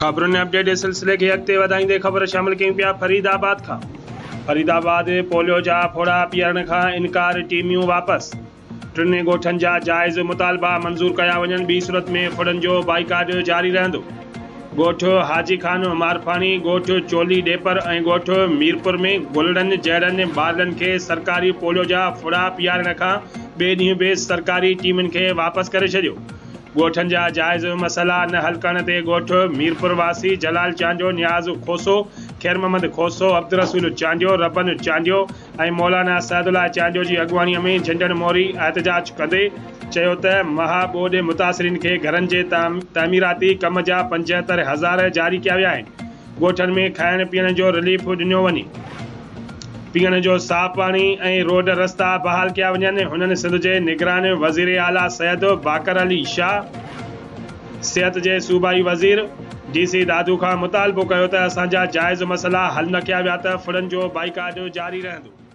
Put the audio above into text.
خبرن ۽ اپڊيٽ جي سلسلي کي اڳتي وڌائيندي خبر شامل ڪيون پيا فريد آباد کان فريد آباد پوليو جا ڦوڙا پيارڻ کان انڪار ٽيميون واپس ٽن ڳوٺن جا جائز مطالبا منظور ڪيا وڃن ٻي صورت ۾ ڦڙن جو بائيڪاٽ جاري رهندو ڳوٺ حاجي خان مارفاڻي ڳوٺ چولي ڏيپر ۽ ڳوٺ ميرپور ۾ گلڙن جهڙن ٻارڙن کي سرڪاري پوليو جا ڦڙا پيارڻ کان ٻئي ڏينهن به سرڪاري ٽيمن کي واپس ڪري ڇڏيو. ڳوٺن جا جائز مسئلا نه حل ڪرڻ تي ڳوٺ ميرپور واسي جلال چانڊيو، نياز کوسو، خير محمد کوسو، عبدالرسول چانڊيو، ربن چانڊيو ۽ مولانا سعد الله چانڊيو جي اڳواڻي ۾ جهنڊڻ موري احتجاج ڪندي چيو ته مها ٻوڏ متاثرين کي گهرن جي تعميراتي ڪم جا 75 هزار جاري ڪيا ويا آهن، ڳوٺن ۾ کائڻ پيئڻ جو رليف ڏنو وڃي، پيئڻ جو صاف پاڻي ۽ روڊ رستا بحال ڪيا وڃن، هنن سنڌ جي نگران وزير اعليٰ سيد باقر علي شاهه، صحت جي صوبائي وزير، ڊي سي دادو کان مطالبو ڪيو ته اسان جا جائز مسئلا حل نه ڪيا ويا ته ڦڙن جو بائيڪاٽ جاري رهندو.